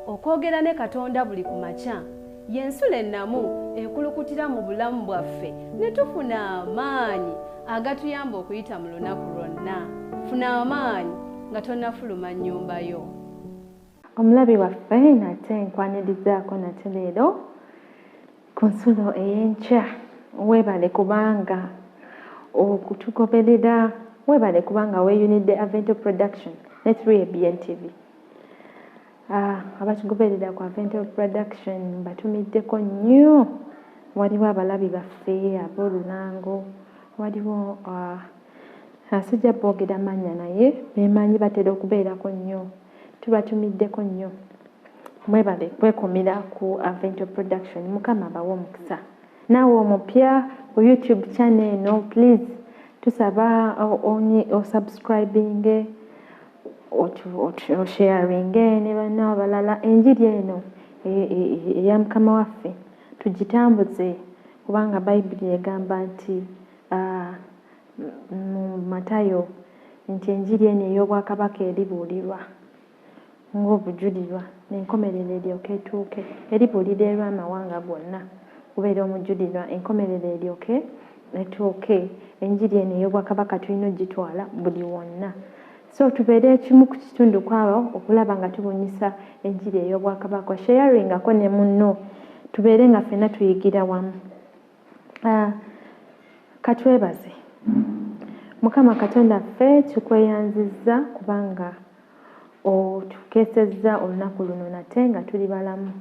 Okwogera ne Katonda buli ku makya y'ensulo ennamu ekulukutira mu bulamu bwaffe ne tufuna amaanyi agatuyamba okuyita mu lunaku lwonna. Funa amaanyi nga tonnafuluma nnyumba yo. Omulabi waffe, nate nkwanirizaako nate leero ku Nsulo ey'Enkya. Weebale kubanga okutugoberera, weebale kubanga weeyunidde Avento Production ne 3ABN TV. Abatugoberera ku Avento Production mbatumiddeko nnyo. Waliwo abalabi baffe ab'olulango, waliwo sijja boogera mannya, naye bemanyi, batera okubeerako nnyo. Tubatumiddeko nnyo, mwebale kwekumira ku Avento Production. Mukama abawe omukisa. Naawe omupya ku YouTube channel eno, please tusaba osubscribinge, osharinge ne banna abalala enjiri eno eya Mukama waffe, tugitambuze, kubanga Bayibuli egamba nti mu Matayo nti enjiri eno ey'obwakabaka eribuulirwa ng'obujulirwa, n'enkomerero eryoke etuuke. Eribuulirwa amawanga gonna kubeera omujulirwa, enkomerero eryoke etuuke. Enjiri eno ey'obwakabaka tulina ogitwala buli wonna, so tubeere ekimu ku kitundu kwabo okulaba nga tubunyisa enjiri ey'obwakabaka. Sharingako ne munno, tubeere nga ffenna tuyigira wamu. Katwebaze Mukama Katonda ffe. Tukweyanzizza kubanga otukeesezza olunaku luno nate nga tuli balamu.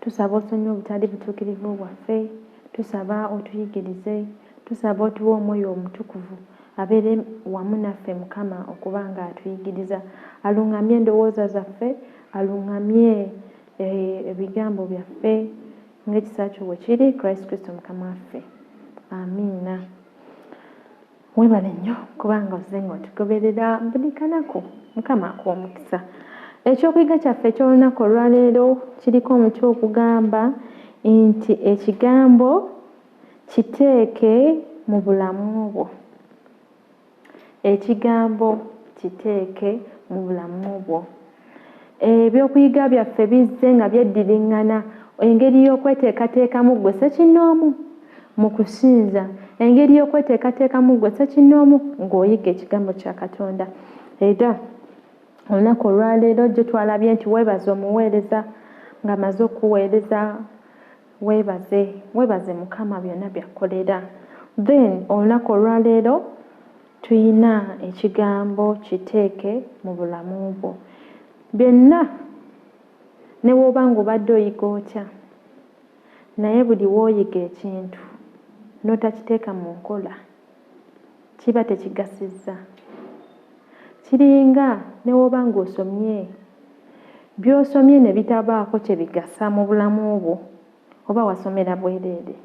Tusaba osonyiwe obutali butuukirivu bwaffe, tusaba otuyigirize, tusaba otuwe Omwoyo Omutukuvu abeere wamu naffe, Mukama, okuba nga atuyigiriza, aluŋŋamye endowooza zaffe, aluŋŋamye ebigambo byaffe, ng'ekisa kyo bwe kiri, Christ Kristo Mukama waffe, amiina. Weebale nnyo kubanga ozze nga otugoberera buli kanaku. Mukama akuwa omukisa. Ekyokuyiga kyaffe eky'olunaku olwaleero kiriko omutwe okugamba nti "Ekigambo kiteeke mu bulamu bwo". Ekigambo kiteeke mu bulamu bwo. Ebyokuyiga byaffe bizze nga byeddiriŋŋana: engeri y'okweteekateekamu ggwe ssekinnoomu mu kusinza, engeri y'okweteekateekamu ggwe ssekinnoomu ng'oyiga ekigambo kya Katonda. Era olunaku olwaleero gye twalabye nti weebaze omuweereza ng'amaze okuweereza, weebaze, weebaze Mukama byonna by'akkolera. Then olunaku olwaleero tuyina ekigambo "Kiteeke mu bulamu bwo". Byonna ne bw'oba ng'obadde oyiga otya, naye buli w'oyiga ekintu n'otakiteeka mu nkola, kiba tekigasizza. Kiringa ne bw'oba ng'osomye, by'osomye ne bitabaako kye bigasa mu bulamu bwo, oba wasomera bwereere.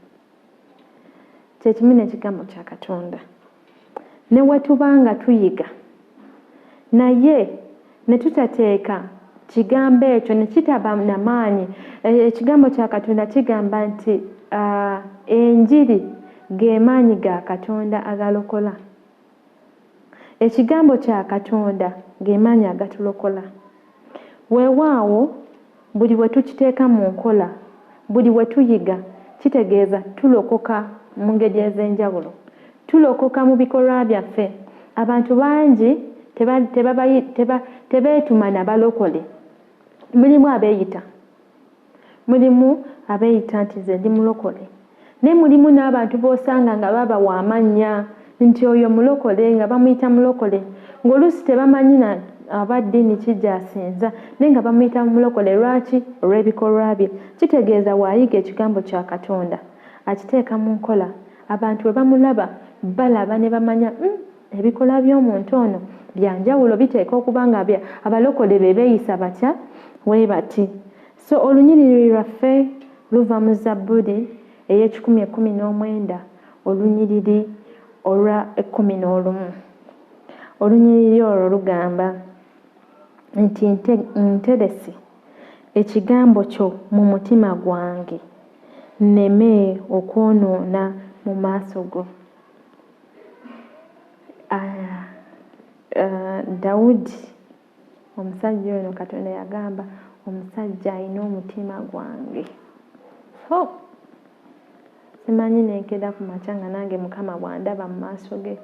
Kye kimu n'ekigambo kya Katonda. Ne we tuba nga tuyiga naye ne tutateeka kigambo ekyo ne kitaba na maanyi, ekigambo kya Katonda kigamba nti enjiri ge maanyi ga Katonda agalokola. Ekigambo kya Katonda ge maanyi agatulokola. Weewaawo buli we tukiteeka mu nkola, buli we tuyiga, kitegeeza tulokoka mu ngeri ez'enjawulo, tulokoka mu bikolwa byaffe. Abantu bangi tebeetuma na balokole. Mulimu abeeyita, mulimu abeeyita nti nze ndi mulokole, naye mulimu n'abantu b'osanga nga babawa amannya nti oyo mulokole, nga bamuyita mulokole, ng'oluusi tebamanyi na aba ddiini ki gy'asinza, naye nga bamuyita mulokole. Lwaki? Olw'ebikolwa bye. Kitegeeza bw'ayiga ekigambo kya Katonda, akiteeka mu nkola, abantu bwe bamulaba balaba ne bamanya, ebikolwa by'omuntu ono byanjawulo, biteeka okuba nga abalokole be beeyisa batya we bati." So olunyiriri lwaffe luva mu Zabbuli ey'e119, olunyiriri olwa 11. Olunyiriri olwo lugamba nti, "Nterese ekigambo kyo mu mutima gwange nneme okwonoona mu maaso go." Dawudi omusajja ono, Katonda yagamba Omusajja alina omutima gwange. Ho, simanyi nenkeera ku makya nga nange Mukama bw'andaba mu maaso ge.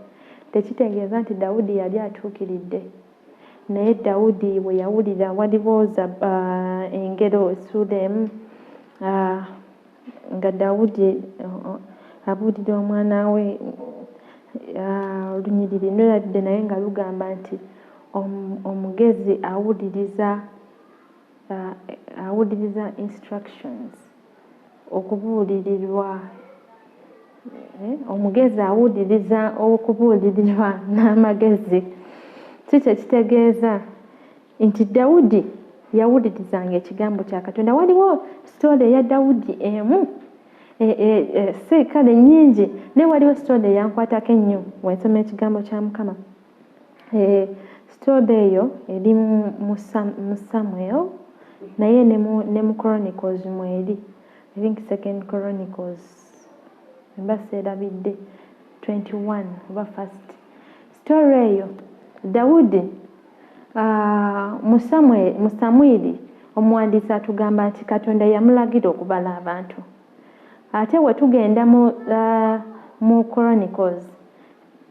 Tekitegeeza nti Dawudi yali atuukiridde, naye Dawudi bwe yawulira, waliwo Engero essuula emu nga Dawudi abuulira omwana we, olunyiriri nwerabidde, naye nga lugamba nti omugezi awuliriza instructions, okubuulirirwa. Omugezi awuliriza okubuulirirwa n'amagezi. Si kye kitegeeza nti Dawudi yawulirizanga ekigambo kya Katonda. Waliwo story eya Dawudi emu, si kale nnyingi, naye waliwo story eyankwatako ennyo wensoma ekigambo kya Mukama. Story eyo eri mu Samuel, naye ne mu Chronicles mweri. I think Second Chronicles, mba seerabidde, 21 oba first. Story eyo Dawudi, mu Samwiri omuwandiisi atugamba nti Katonda yamulagira okubala abantu. Ate we tugenda mu Chronicles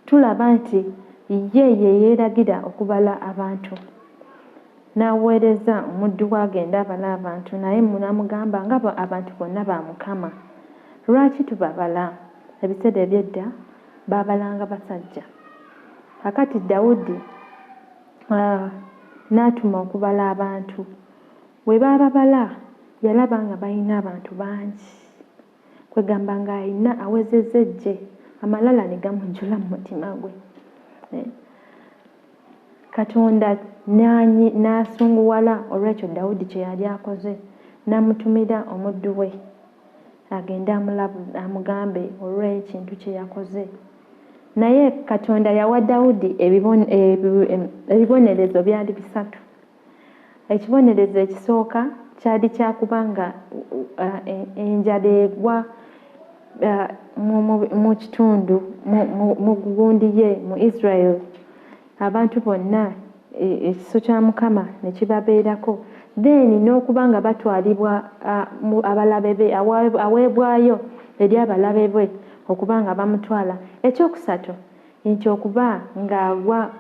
tulaba nti ye ye yeeragira okubala abantu, n'aweereza omuddu we agenda abala abantu, naye n'amugamba nga abantu bonna ba Mukama, lwaki tubabala? Ebiseera eby'edda baabalanga basajja. Kakati Dawudi n'atuma okubala abantu. Bwe baababala yalaba nga balina abantu bangi, kwegamba ng'alina awezezza eggye, amalala ne gamujjula mu mutima gwe. Katonda n'asunguwala olw'ekyo Dawudi kye yali akoze, n'amutumira omuddu we agende amugambe olw'ekintu kye yakoze. Naye Katonda yawa Dawudi ebibonerezo byali bisatu. Ekibonerezo ekisooka kyali kyakubanga enjala egwa mu kitundu, mu gundi ye mu Israel, abantu bonna ekiso kya Mukama ne kibabeerako. Then n'okuba nga batwalibwa abalabe be, aweebwayo eri abalabe be okuba nga bamutwala. Ekyokusatu nti okuba ng'agwa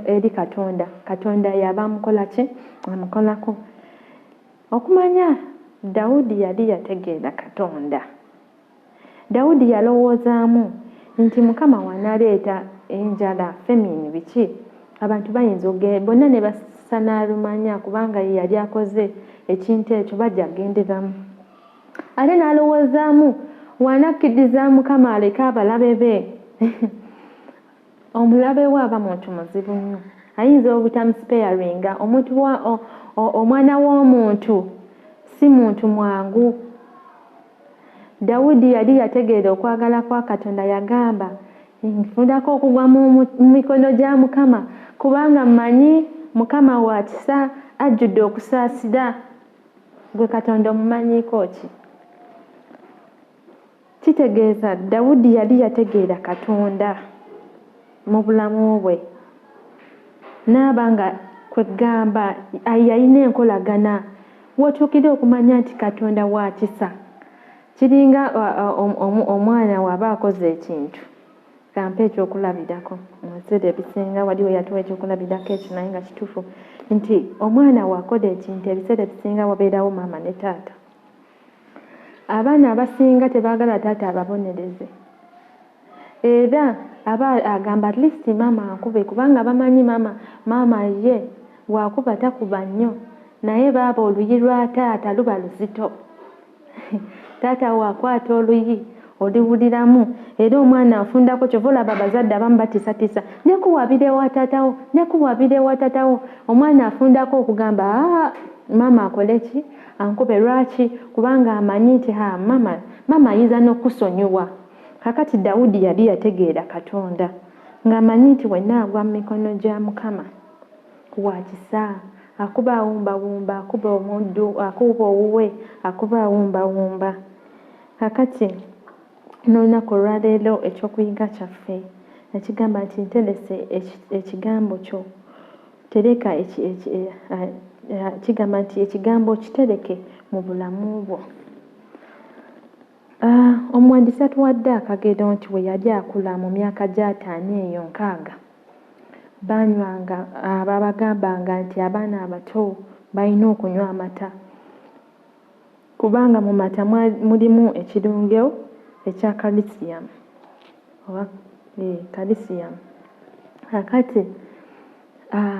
eri Katonda, Katonda yaba amukola ki? Amukolako. Okumanya Dawudi yali yategeera Katonda. Dawudi yalowoozaamu nti Mukama w'anaaleeta enjala, famine, biki, abantu bayinza bonna ne basanaalumanya kubanga ye yali akoze ekintu ekyo, bajja kugenderamu. Ate n'alowoozaamu w'anakkiriza Mukama aleke abalabe be. Omulabe we aba muntu muzibu nnyo, ayinza obutamusparinga. Omuntu omwana w'omuntu si muntu mwangu. Dawudi yali yategeera okwagala kwa Katonda, yagamba nfundako okugwa mu mikono gya Mukama, kubanga mmanyi Mukama wa kisa, ajjudde okusaasira. Gwe Katonda omumanyiiko ki? Kitegeeza Dawudi yali yategeera Katonda mu bulamu bwe, n'aba nga kwegamba yalina enkolagana. W'otuukira okumanya nti Katonda wa kisa, kiringa omwana w'aba akoze ekintu. Kampe ekyokulabirako. Mu biseera ebisinga waliwo yatuwa ekyokulabirako ekyo, naye nga kituufu nti omwana w'akola ekintu, ebiseera ebisinga wabeerawo maama ne taata. Abaana abasinga tebaagala taata ababonereze, era aba agamba at least maama ankube, kubanga bamanyi maama ye bw'akuba takuba nnyo, naye baaba oluyi lwa taata luba luzito. Taata waakwata oluyi oliwuliramu, era omwana afundako. Kyova olaba abazadde abamu batiisatiisa, njakuwaabira ewa taatawo, njakuwaabira ewa taatawo. Omwana afundako okugamba, aa, maama akole ki? Ankube. Lwaki? Kubanga amanyi nti ha, maama ayinza n'okusonyiwa. Kakati Dawudi yali yategeera Katonda, ng'amanyi nti wenna agwa mu mikono gya Mukama wa kisa, akuba awumbawumba, akuba omuddu, akuba owuwe, akuba awumbawumba. Kakati n'olunaku olwaleero ekyokuyiga kyaffe ekigamba nti nterese ekigambo kyo, tereka. Kigamba nti ekigambo kitereke mu bulamu bwo. Omuwandiisi atuwadde akagero nti we yali akula mu myaka gy'ataano eyo 60, banywanga, babagambanga nti abaana abato balina okunywa amata, kubanga mu mata mulimu ekirungo ekya calcium oba calcium. Kaakati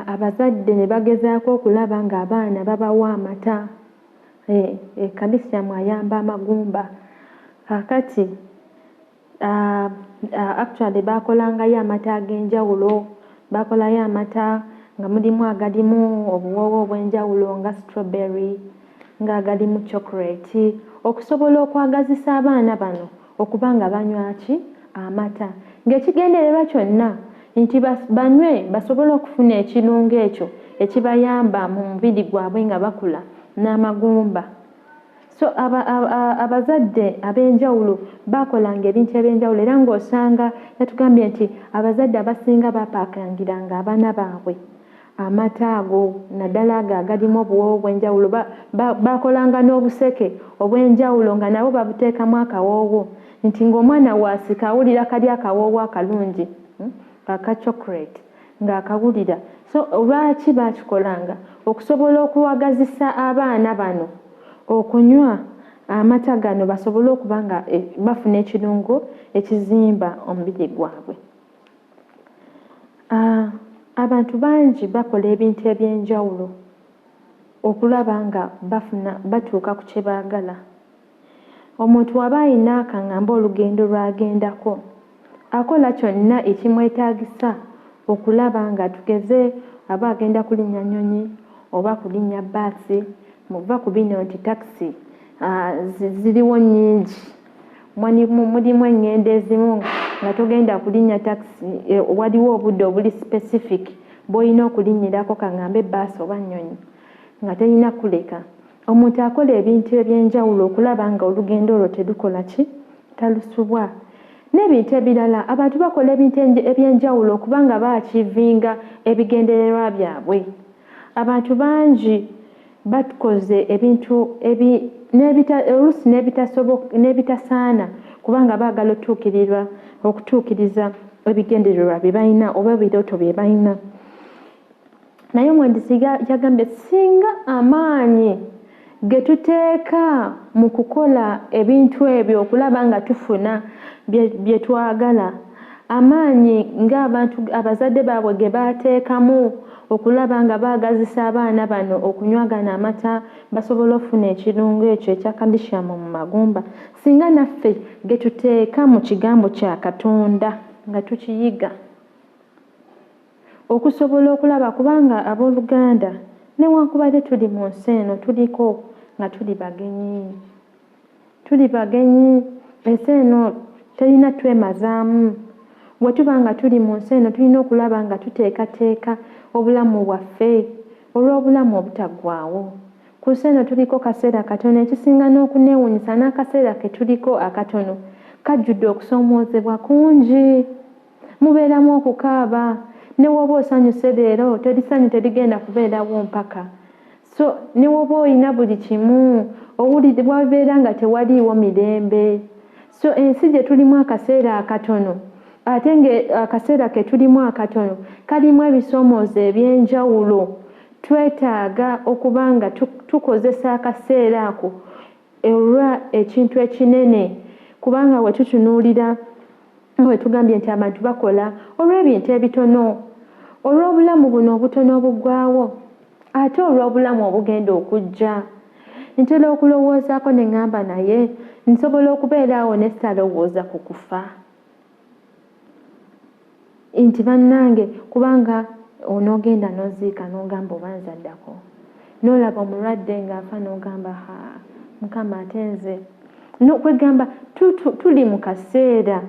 abazadde ne bagezaako okulaba ng'abaana babawa amata. Calcium ayamba amagumba. Kaakati actually baakolangayo amata ag'enjawulo, baakolayo amata nga mulimu agalimu obuwoowo obw'enjawulo nga strawberry, ng'agalimu chocolate, okusobola okwagazisa abaana bano okuba nga banywa ki amata, ng'ekigendererwa kyonna nti banywe basobole okufuna ekirungo ekyo ekibayamba mu mubiri gwabwe nga bakula n'amagumba. So abazadde ab'enjawulo baakolanga ebintu ebyenjawulo, era ng'osanga yatugambye nti abazadde abasinga bapaakangiranga abaana baabwe amata ago, naddala ago agalimu obuwoowo obw'enjawulo. Baakolanga n'obuseke obw'enjawulo nga nabo babuteekamu akawoowo, nti ng'omwana waasika awulira kali akawoowo akalungi aka chocolate ng'akawulira. So lwaki baakikolanga? Okusobola okuwagazisa abaana bano okunywa amata gano, basobole okuba nga bafuna ekirungo ekizimba omubiri gwabwe. Abantu bangi bakola ebintu ebyenjawulo okulaba nga bafuna batuuka ku kye baagala. Omuntu waba ayina akaŋŋamba olugendo lw'agendako, akola kyonna ekimwetaagisa okulaba nga tugeze aba agenda kulinnya nnyonyi oba kulinnya bbaasi. Muva ku bino nti takisi ziriwo nnyingi, mulimu eŋŋendo ezimu nga togenda kulinnya takisi, waliwo obudde obuli specific bw'olina okulinnyirako, kaŋŋambe ebbaasi oba nnyonyi, nga terina kuleka. Omuntu akola ebintu ebyenjawulo okulaba nga olugendo olwo terukola ki, talusubwa. N'ebintu ebirala, abantu bakola ebintu ebyenjawulo okuba nga baachievinga ebigendererwa byabwe. Abantu bangi bakoze ebintu oluusi n'ebitasaana, kubanga baagala okutuukiriza ebigendererwa bye balina oba ebirooto bye balina. Naye omuwandiisi yagambye singa amaanyi ge tuteeka mu kukola ebintu ebyo okulaba nga tufuna bye twagala, amaanyi ng'abantu abazadde baabwe ge baateekamu okulaba nga baagazisa abaana bano okunywagana amata basobole okufuna ekirungo ekyo ekya calcium mu magumba, singa naffe ge tuteeka mu kigambo kya Katonda nga tukiyiga okusobola okulaba, kubanga abooluganda newankubadde tuli mu nsi eno tuliko nga tuli bagenyi, tuli bagenyi. Ensi eno terina twemazaamu. Bwe tuba nga tuli mu nsi eno tulina okulaba nga tuteekateeka obulamu bwaffe olw'obulamu obutaggwaawo. Ku nsi eno tuliko kaseera katono, ekisinga n'okuneewuunyisa n'akaseera ke tuliko akatono kajjudde okusoomoozebwa kungi. Mubeeramu okukaaba, ne w'oba osanyuse leero terisanyu terigenda kubeerawo mpaka. So ne w'oba olina buli kimu owulire wabeera nga tewaliiwo mirembe. So ensi gye tulimu akaseera akatono, ate nga akaseera ke tulimu akatono kalimu ebisoomoozo ebyenjawulo, twetaaga okuba nga tukozesa akaseera ako olwa ekintu ekinene, kubanga we tutunuulira nga bwe tugambye nti abantu bakola olw'ebintu ebitono, olw'obulamu buno obutono obuggwaawo, ate olw'obulamu obugenda okujja. Ntera okulowoozaako ne ŋŋamba naye nsobola okubeera awo ne ssalowooza ku kufa, nti bannange, kubanga onoogenda n'oziika n'ogamba oba nzaddako, n'olaba omulwadde ng'afa n'ogamba ha Mukama ate nze kwegamba tuli mu kaseera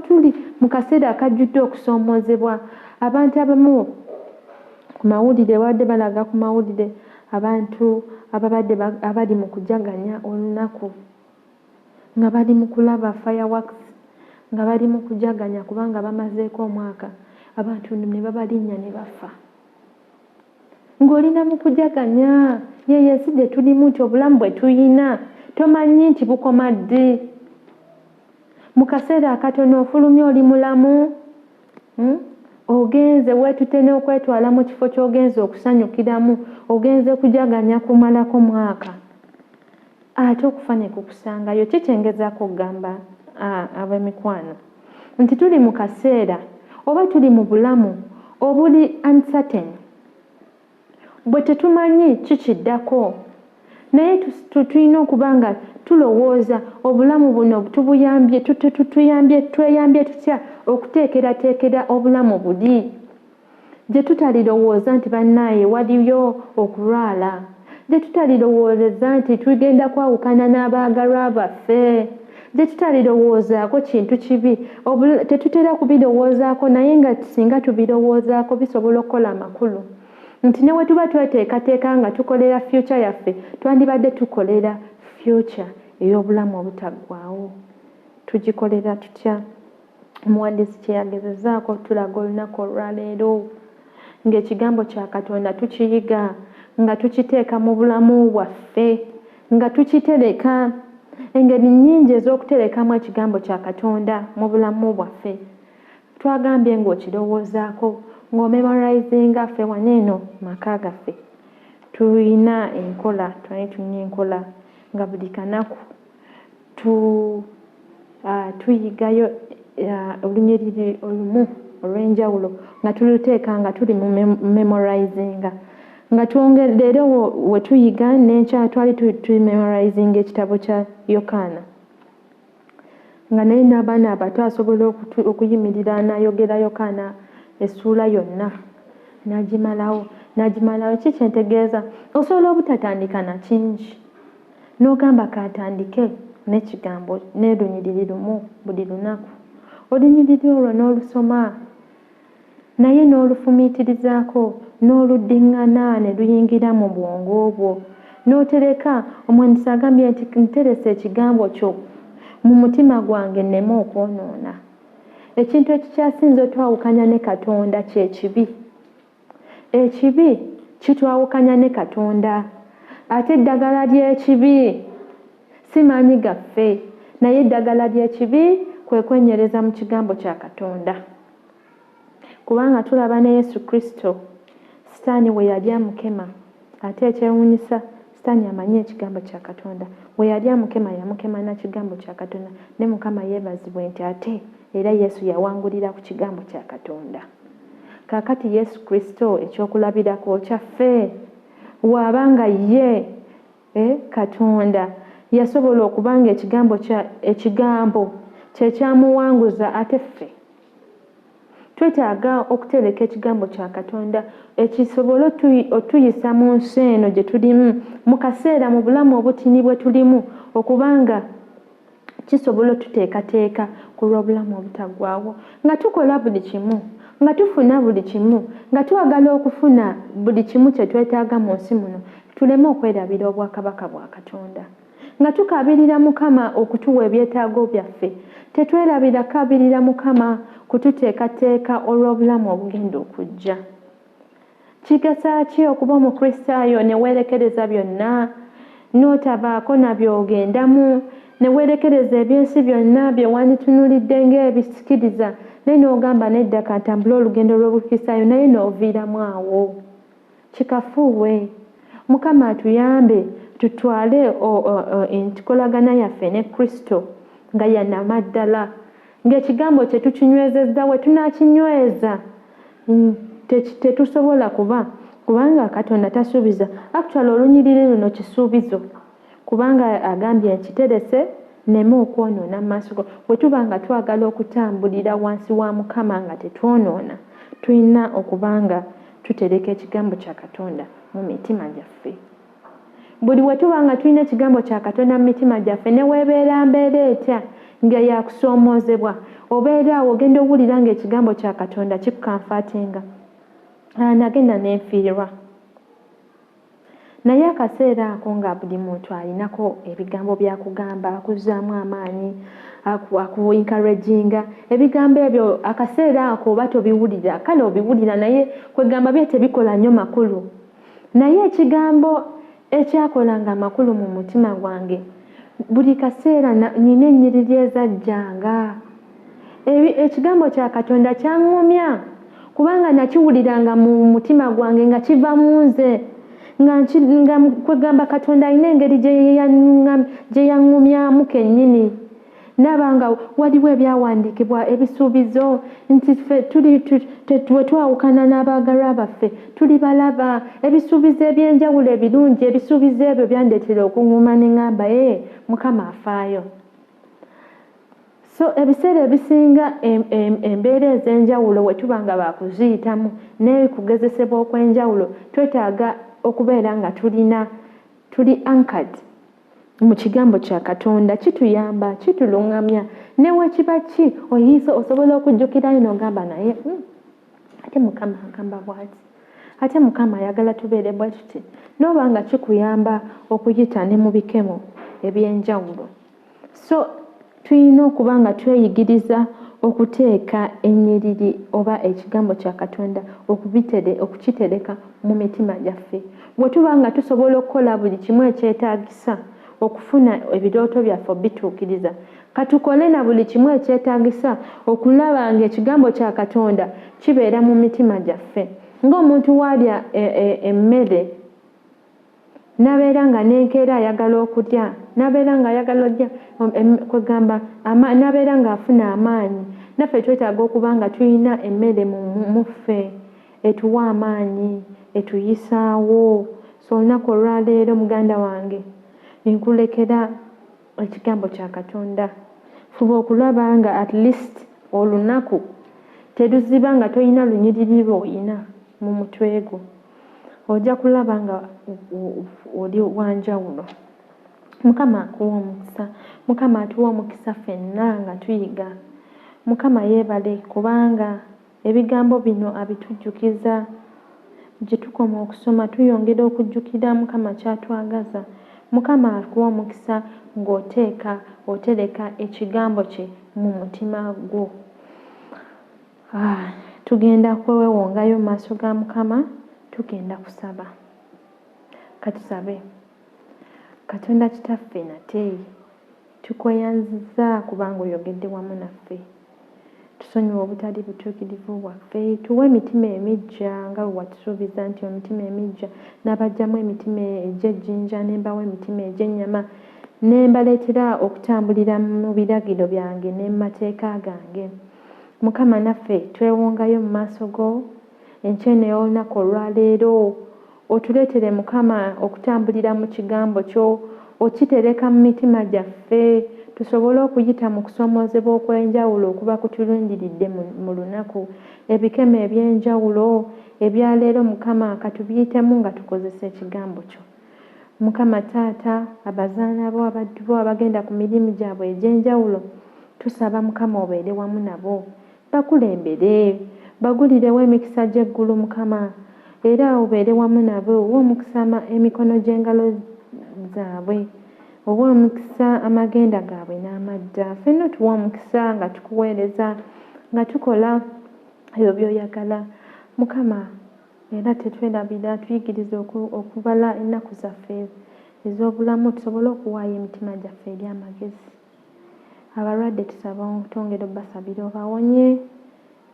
tuli mu kaseera akajjudde okusoomoozebwa. Abantu abamu ku mawulire babadde balaga ku mawulire abantu ababadde abali mu kujaganya olunaku nga bali mu kulaba fireworks, nga bali mu kujaganya kubanga bamazeeko omwaka, abantu ne babalinnya ne bafa. Ng'olina mu kujaganya. Yeeyo ensi gye tulimu nti obulamu bwe tuyina tomanyi nti bukoma ddi. Mu kaseera akatono ofulumye oli mulamu, Ogenze weetute n'okwetwala mu kifo ky'ogenze okusanyukiramu, ogenze kujaganya kumalako mwaka. Ate okufa ne kukusangayo. Ki kye ngezaako okugamba ab'emikwano? Nti tuli mu kaseera oba tuli mu bulamu obuli uncertain, bwe tetumanyi ki kiddako. Naye tulina okuba nga tulowooza obulamu buno tubuyambye, tutuyambye, tweyambye tutya okuteekerateekera obulamu buli gye tutalirowooza nti bannaaye waliyo okulwala, gye tutalirowooleza nti tugenda kwawukana n'abaagalwa baffe, gye tutalirowoozaako kintu kibi. Tetutera kubirowoozaako, naye nga singa tubirowoozaako bisobola okukola amakulu nti ne we tuba tweteekateeka nga tukolera future yaffe, twandibadde tukolera future ey'obulamu obutaggwaawo. Tugikolera tutya? Omuwandiisi kye yagezezaako tulaga olunaku olwaleero ng'ekigambo kya Katonda tukiyiga, nga tukiteeka mu bulamu bwaffe, nga tukitereka. Engeri nnyingi ez'okuterekamu ekigambo kya Katonda mu bulamu bwaffe. Twagambye ng'okirowoozaako, ng'omemorizinga. Ffe wano eno maka gaffe tulina enkola, twali tulina enkola nga buli kanaku tuyigayo olunyiriri olumu olw'enjawulo nga tuluteeka nga tuli mu memorizinga, nga twongera leero we tuyiga n'enkya twali tumemorizinga ekitabo kya Yokaana, nga naye n'abaana abato asobola okuyimirira n'ayogera Yokaana essuula yonna n'agimalawo n'agimalawo. Ki kye ntegeeza? Osobola obutatandika na kingi n'ogamba kaatandike n'ekigambo n'olunyiriri lumu buli lunaku. Olunyiriri olwo n'olusoma naye n'olufumiitirizaako n'oluddiŋŋana ne luyingira mu bwongo bwo n'otereka. Omuwandiisi agambye nti nterese ekigambo kyo mu mutima gwange nneme okwonoona. Ekintu ekikyasinze otwawukanya ne Katonda kye kibi. Ekibi kitwawukanya ne Katonda, ate eddagala ly'ekibi si maanyi gaffe, naye eddagala ly'ekibi kwe kwenyereza mu kigambo kya Katonda. Kubanga tulaba ne Yesu Kristo, Sitaani we yali amukema, ate ekyewuunyisa Sitaani amanyi ekigambo kya Katonda, we yali amukema yamukema na kigambo kya Katonda. Ne Mukama yeebazibwe nti ate era Yesu yawangulira ku kigambo kya Katonda. Kaakati Yesu Kristo ekyokulabirako kyaffe, waaba nga ye Katonda yasobola okuba nga ekigambo kye kyamuwanguza, ate ffe twetaaga okutereka ekigambo kya Katonda ekisobole otuyisa mu nsi eno gye tulimu mu kaseera mu bulamu obutini bwe tulimu, okubanga kisobola otuteekateeka ku lw'obulamu obutaggwaawo. Nga tukola buli kimu, nga tufuna buli kimu, nga twagala okufuna buli kimu kye twetaaga mu nsi muno, tuleme okwerabira obwakabaka bwa Katonda. Nga tukaabirira Mukama okutuwa ebyetaago byaffe, tetwerabira kaabirira Mukama kututeekateeka olw'obulamu obugenda okujja. Kigasa ki okuba Omukristaayo ne weerekereza byonna, n'otabaako na by'ogendamu, ne weerekereza ebyensi byonna bye wanditunuulidde ng'ebisikiriza, naye n'ogamba nedda ka ntambule olugendo lw'Obukristaayo, naye n'oviiramu awo? Kikafuuwe. Mukama atuyambe tutwale enkolagana yaffe ne Kristo nga ya namaddala, ng'ekigambo kye tukinywezezza. We tunaakinyweza tetusobola kuba, kubanga Katonda tasuubiza. Actually olunyiriri luno kisuubizo, kubanga agambye nkiterese nneme okwonoona mu maaso go. Bwe tuba nga twagala okutambulira wansi wa Mukama nga tetwonoona, tulina okuba nga tutereka ekigambo kya Katonda mu mitima gyaffe. Buli we tuba nga tulina ekigambo kya Katonda mu mitima gyaffe, ne weebeera mbeera etya nga yakusoomoozebwa, obeera awo ogenda owulira ng'ekigambo kya Katonda kikucomfortinga. Nagenda ne nfiirwa. Naye akaseera ako nga buli muntu alinako ebigambo by'akugamba, akuzzaamu amaanyi, aku encouraginga, ebigambo ebyo akaseera ako oba tobiwulira, kale obiwulira naye kwegamba byo tebikola nnyo makulu. Naye ekigambo ekyakolanga amakulu mu mutima gwange, buli kaseera nina ennyiriri ezajjanga. Ekigambo kya Katonda kyaŋŋumya, kubanga nakiwuliranga mu mutima gwange nga kiva mu nze, nga kwegamba Katonda alina engeri gye yaŋŋumyamu kennyini. Ndaba nga waliwo ebyawandiikibwa ebisuubizo nti ffe bwe twawukana n'abaagalwa baffe tulibalaba, ebisuubizo eby'enjawulo ebirungi. Ebisuubizo ebyo byandeetera okuŋŋuma ne ŋŋamba, ee, Mukama afaayo. So ebiseera ebisinga embeera ez'enjawulo we tuba nga baakuziyitamu n'ekugezesebwa okw'enjawulo, twetaaga okubeera nga tuli anchored mu kigambo kya Katonda. Kituyamba, kituluŋŋamya, ne wekiba ki oyinza osobola okujjukirayo n'ogamba, naye ate Mukama agamba bw'ati, ate Mukama ayagala tubeere bwe tuti, n'oba nga kikuyamba okuyita ne mu bikemo ebyenjawulo. So tulina okuba nga tweyigiriza okuteeka ennyiriri oba ekigambo kya Katonda okukitereka mu mitima gyaffe. Bwe tuba nga tusobola okukola buli kimu ekyetaagisa okufuna ebirooto byaffe obituukiriza, katukole na buli kimu ekyetaagisa okulaba ng'ekigambo kya Katonda kibeera mu mitima gyaffe. Ng'omuntu w'alya emmere n'abeera nga n'enkeera ayagala okulya, n'abeera ng'ayagala olya, kwegamba n'abeera ng'afuna amaanyi, naffe twetaaga okuba nga tulina emmere mu ffe etuwa amaanyi, etuyisaawo. So olunaku olwaleero, muganda wange, nkulekera ekigambo kya Katonda. Fuba okulaba nga at least olunaku teruziba nga tolina lunyiriri lw'oyina mu mutwe gwo. Ojja kulaba nga oli wanjawulo. Mukama akuwa omukisa. Mukama atuwa omukisa ffenna nga tuyiga. Mukama yeebale kubanga ebigambo bino abitujjukiza. Gye tukoma okusoma tuyongera okujjukira Mukama ky'atwagaza. Mukama akuwa omukisa ng'oteeka otereka ekigambo kye mu mutima gwo. Tugenda kwewongayo mu maaso ga Mukama, tugenda kusaba. Katusabe. Katonda Kitaffe, nate tukweyanziza kubanga oyogedde wamu naffe. Tusonyiwe obutali butuukirivu bwaffe, tuwe emitima emiggya nga bwe watusuubiza nti emitima emiggya, n'abaggyamu emitima egy'ejjinja ne mbawa emitima egy'ennyama, ne mbaleetera okutambulira mu biragiro byange ne mu mateeka gange. Mukama, naffe twewongayo mu maaso go enkya eno ey'olunaku olwaleero. Otuleetere, Mukama, okutambulira mu kigambo kyo, okitereka mu mitima gyaffe, tusobole okuyita mu kusoomoozebwa okw'enjawulo okuba kutulindiridde mu lunaku, ebikemo ebyenjawulo ebyaleero. Mukama, katubiyitemu nga tukozesa ekigambo kyo. Mukama Taata, abazaana bo, abaddu bo abagenda ku mirimu gyabwe egy'enjawulo, tusaba Mukama obeere wamu nabo, bakulembere, bagulirewo emikisa gy'eggulu. Mukama, era obeere wamu nabo, owe omukisa emikono gy'engalo zaabwe, owe omukisa amagenda gaabwe n'amadda. Ffenna otuwe omukisa nga tukuweereza, nga tukola ebyo by'oyagala. Mukama, era tetwerabira, tuyigirize okubala ennaku zaffe ez'obulamu, tusobole okuwaayo emitima gyaffe eri amagezi. Abalwadde tusaba twongere obbasabira obawonye,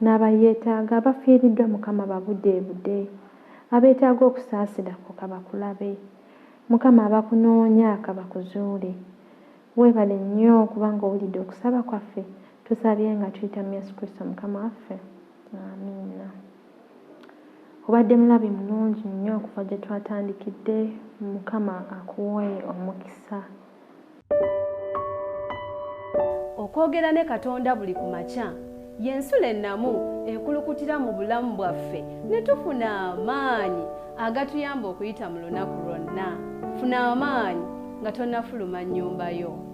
n'abayeetaaga, abafiiriddwa, Mukama babudeebude, abeetaaga okusaasira kwo kabakulabe. Mukama, abakunoonya kabakuzuule. Weebale nnyo kubanga owulidde okusaba kwaffe. Tusabye nga tuyita mu Yesu Kristo Mukama waffe, amiina. Obadde mulabi mulungi nnyo okuva gye twatandikidde. Mukama akuwe omukisa. Okwogera ne Katonda buli ku makya y'ensulo ennamu ekulukutira mu bulamu bwaffe ne tufuna amaanyi agatuyamba okuyita mu lunaku lwonna. Funa amaanyi nga tonnafuluma nnyumba yo.